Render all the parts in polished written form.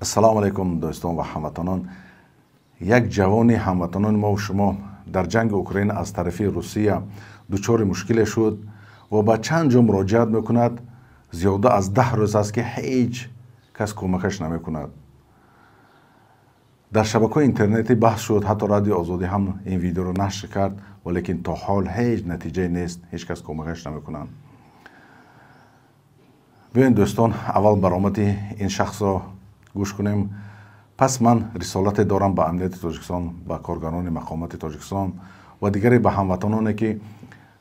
Ассалому алайкум, дӯстон ва ҳамватанон. Як ҷавони ҳамватанони мо шумо дар ҷанги Украина аз тарафи Русия дучори мушкиле шуд ва ба чанд ҷо муроҷиат мекунад. Зиёда аз 10 рӯз аст, ки ҳеҷ кас кӯмакаш намекунад. Дар шабакаҳои интернетӣ баҳс шуд, ҳатто Радиои Озодӣ ҳам ин видеоро нашр кард, валекин то ҳол ҳеҷ натиҷае нест, ҳеҷ кас кӯмакаш намекунанд. Биёед, дӯстон, аввал баромади ин шахсро гӯш кунем. Пас ман рисолате дорам ба амнияти Тоҷикистон, ба коргарони мақомоти Тоҷикистон ва дигаре ба ҳамватаноне, ки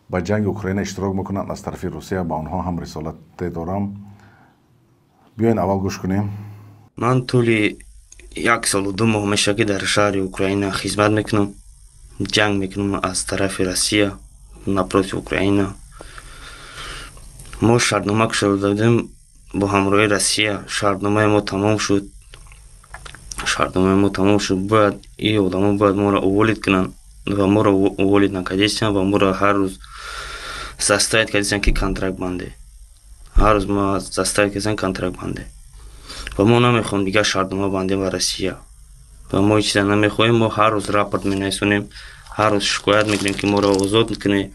ба ҷанги Украина иштирок мекунанд аз тарафи Русия, ба онҳо ҳам рисолате дорам. Биёед, аввал гӯш кунем. Ман тӯли як солу 2 моҳ мешавад, ки дар шаҳри Украина хизмат мекунам, ҷанг мекунам аз тарафи Россия напротив Украина. Мо шартнома кушода будем бо ҳамроҳи Россия. Шартномаи мо тамом шуд, шартномаи мо тамом шуд. Бояд и одамо бояд моро уволить кунанд ва моро уволить накардистанд ва моро ҳар рӯз заставить кардистанд, ки контракт банде. Ҳар рӯз мо заставить кардистанд, контракт банде, ва мо намехоҳем дигар шартнома бандем ба Россия ва мо ҳеҷ чиза намехоҳем. Мо ҳар рӯз рапорт менависонем, ҳар рӯз шикоят мекунем, ки моро озод кунед,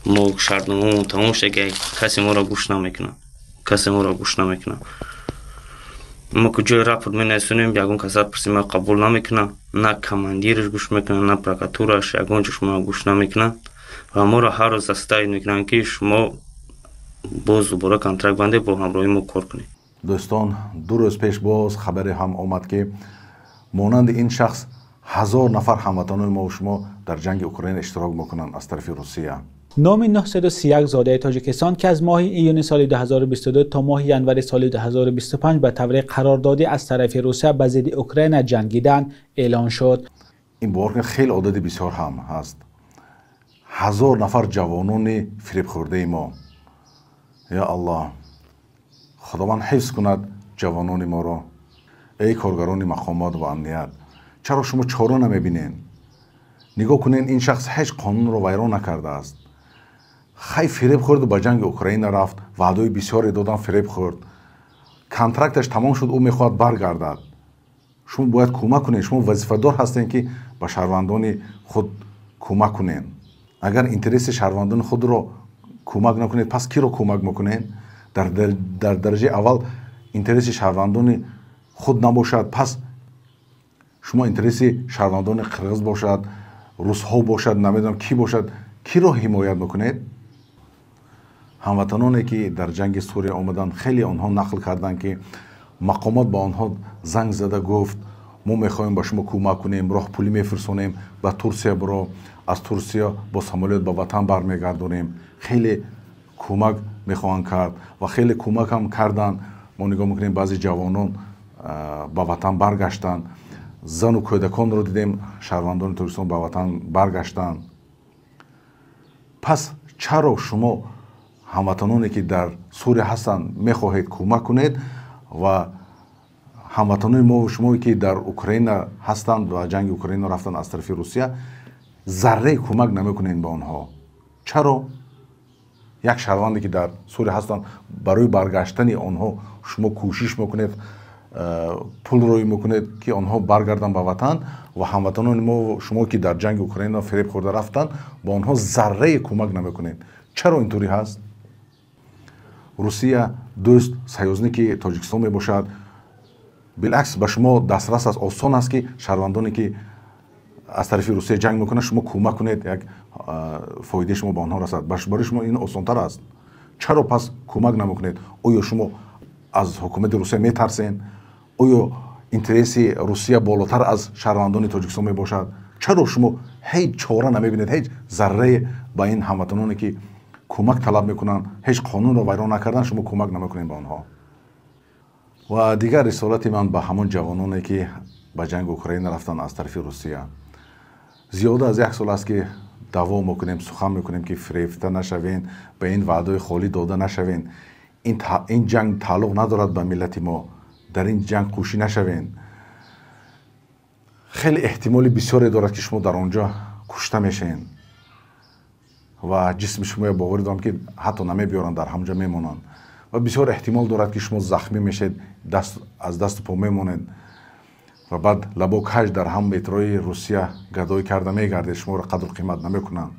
мо шартномамо тамом шуда, ки касе моро гӯш намекунад, касе моро гӯш намекунад. Мо куҷои рапорт менависонем, ягон каса пурсим, қабул намекунад. На командираш гӯш мекунад, на прокуратураш, ягон ҷо шумо гӯш намекунад ва моро ҳар рӯз заставить мекунанд, ки шумо боз дубора контракт банде, бо ҳамроҳи мо кор кунед. Дӯстон, 2 рӯз пеш боз хабаре ҳам омад, ки монанди ин шахс 1000 нафар ҳамватанони мо шумо дар ҷанги Украина иштирок мекунанд аз тарафи Русия. Номи 931 зодаи Тоҷикистон, ки аз моҳи июни соли 2022 то моҳи январи соли 2025 ба таври қарордодӣ аз тарафи Русия ба зидди Украина ҷангиданд, эълон шуд. Ин бовар кунед, хеле адади бисёр ҳам ҳаст. 1000 нафар ҷавонони фиребхӯрдаи мо. Я Аллоҳ, Худованд ҳифз кунад ҷавонони моро. Эй коргарони мақомот ва амният, чаро шумо чора намебинед? Нигоҳ кунед, ин шахс ҳеҷ қонунро вайрон накардааст. Хай, фиреб хӯрду ба ҷанги Украина рафт, ваъдаҳои бисёре додан, фиреб хӯрд, контракташ тамом шуд, ӯ мехоҳад баргардад. Шумо бояд кӯмак кунед. Шумо вазифадор ҳастед, ки ба шаҳрвандони худ кӯмак кунед. Агар интереси шаҳрвандони худро кӯмак накунед, пас киро кӯмак мекунед? Дар дараҷаи аввал интереси шаҳрвандони худ набошад, пас шумо интереси шаҳрвандони қирғиз бошад, русҳо бошад, намедонам, кӣ бошад, киро ҳимоят мекунед? Ҳамватаноне, ки дар ҷанги Сурия омаданд, хеле онҳо нақл карданд, ки мақомот ба онҳо занг зада гуфт: «Мо мехоҳем ба шумо кӯмак кунем, роҳпулӣ мефирсонем, ба Турсия биро, аз Турсия бо самолёт ба ватан бармегардонем». Хеле кӯмак мехоҳанд кард ва хеле кӯмак ҳам карданд. Мо нигоҳ мекунем, баъзе ҷавонон ба ватан баргаштанд, зану кӯдаконро дидем, шаҳрвандони Тоҷикистон ба ватан баргаштанд. Пас чаро шумо ҳамватаноне, ки дар Сурия ҳастанд, мехоҳед кӯмак кунед ва ҳамватанони мо шумо, ки дар Украина ҳастанд ва ҷанги Украина рафтанд аз тарафи Русия, зарраи кӯмак намекунед ба онҳо? Чаро як шаҳрванде, ки дар Сурия ҳастанд, барои баргаштани онҳо шумо кӯшиш мекунед, пул рӯй мекунед, ки онҳо баргарданд ба ватан, ва ҳамватанони мо шумо, ки дар ҷанги Украина фиреб хӯрда рафтанд, ба онҳо зарраи кӯмак намекунед? Чаро интури ҳаст? Русия дӯст, союзники Тоҷикистон мебошад. Билакс, ба шумо дастрас аст, осон аст, ки шаҳрвандоне, ки аз тарафи Русия ҷанг мекунанд, шумо кӯмак кунед, як фоидаи шумо ба онҳо расад. Барои шумо ин осонтар аст. Чаро пас кӯмак намекунед? Оё шумо аз ҳукумати Русия метарсед? Оё интереси Русия болотар аз шаҳрвандони Тоҷикистон мебошад? Чаро шумо ҳеҷ чора намебинед, ҳеҷ заррае ба ин ҳамватаноне, ки кӯмак талаб мекунанд, ҳеҷ қонунро вайрон накардан, шумо кӯмак намекунед ба онҳо? Ва дигар рисолати ман ба ҳамон ҷавононе, ки ба ҷанги Украина рафтанд аз тарафи Русия. Зиёда аз як сол аст, ки даъво мекунем, сухан мекунем, ки фирефта нашавен, ба ин ваъдаҳои холӣ дода нашавен. Ин ҷанг тааллуқ надорад ба миллати мо, дар ин ҷанг кӯшӣ нашавен. Хеле эҳтимоли бисёре дорад, ки шумо дар он ҷо кушта мешавед ва ҷисми шумо, боварӣ дорам, ки ҳатто намебиёранд, дар ҳамон ҷо мемонанд. Ва бисёр эҳтимол дорад, ки шумо захмӣ мешед, аз дасту по мемонед ва баъд лабо каж дар ҳам метрои Русия гадоӣ карда мегардед, шуморо қадру қимат намекунанд.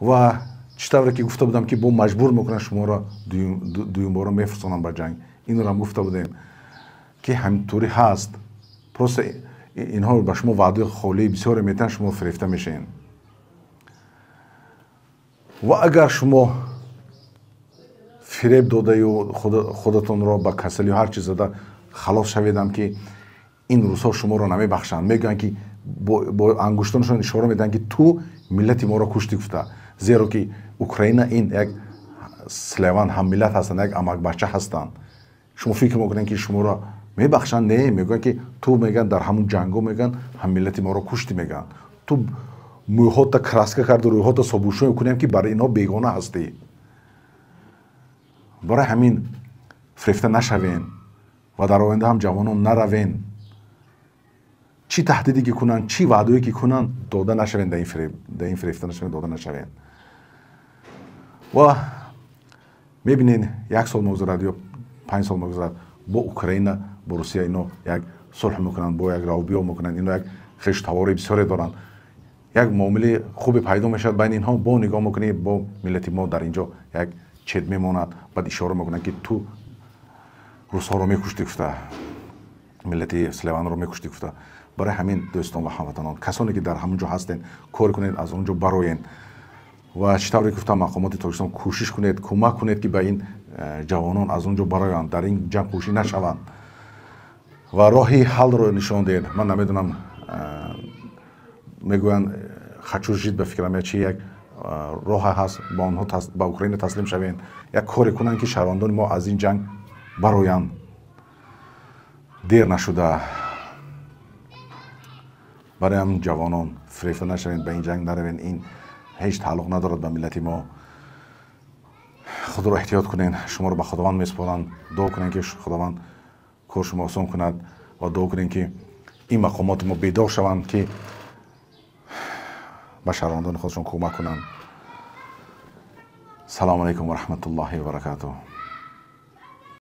Ва чӣ тавре ки гуфта будам, ки бо маҷбур мекунанд, шуморо дуюмбора мефурсонанд ба ҷанг. Инро ҳам гуфта будем, ки ҳаминтури ҳаст. Просто инҳо ба шумо ваъдаи холии бисёре метиҳанд, шумо фирефта мешавед. Ва агар шумо фиреб додаю худатонро ба касалию ҳар чиз зада халос шаведам, ки ин рӯзҳо шуморо намебахшанд. Мегӯянд, ки бо ангуштонашон ишора медиҳанд, ки ту миллати моро куштӣ гуфта, зеро ки Украина ин як славян ҳаммиллат ҳастанд, як амакбача ҳастанд. Шумо фикр мекунед, ки шуморо мебахшанд? Не, мегӯянд, ки ту, мегӯянд, дар ҳамун ҷанго, мегӯянд, ҳаммиллати моро куштӣ, мегӯянд, ту мӯйҳота краска карду рӯйҳота собуншӯ мекунем, ки барои инҳо бегона ҳастӣ. Барои ҳамин фирефта нашавен ва дар оянда ҳам ҷавонон наравен. Чӣ таҳдиде ки кунанд, чӣ ваъдое ки кунанд, дода нашавен, дар ин фирефта нашавен, дода нашавен. Ва мебинед, як сол мегузарад ё 5 сол мегузарад, бо Украина, бо Русия ино як сулҳ мекунанд, бо як равбиё мекунанд. Ино як хештавории бисёре доранд, як муомилаи хубе пайдо мешавад байни инҳо. Бо нигоҳ мекунӣ, бо миллати мо дар инҷо як чет мемонад. Баъд ишора мекунанд, ки ту русҳоро мекуштӣ гуфта, миллати славянро мекуштӣ гуфта. Барои ҳамин, дӯстон ва ҳамватанон, касоне ки дар ҳамон ҷо ҳастен, кор кунед, аз он ҷо бароен. Ва чӣ тавре гуфтам, мақомоти Тоҷикистон, кӯшиш кунед, кӯмак кунед, ки ба ин ҷавонон аз он ҷо бароянд, дар ин ҷанг кӯшӣ нашаванд ва роҳи ҳалро нишон диҳед. Ман намедонам, мегӯянд, хочу жить, ба фикрам, я чи як роҳа ҳаст, ба онҳо, ба Украина таслим шавем, як коре кунанд, ки шаҳрвандони мо аз ин ҷанг бароянд дер нашуда. Барои ҳам, ҷавонон, фирефта нашавед, ба ин ҷанг наравед. Ин ҳеҷ тааллуқ надорад ба миллати мо. Худро эҳтиёт кунед, шуморо ба Худованд месупоранд. Дуо кунед, ки Худованд кор шумо осон кунад, ва дуо кунед, ки ин мақомоти мо бедор шаванд, ки ба шаҳрвандони худашон кӯмак кунанд. Салому алайкум ва раҳматуллоҳи ва баракатуҳ.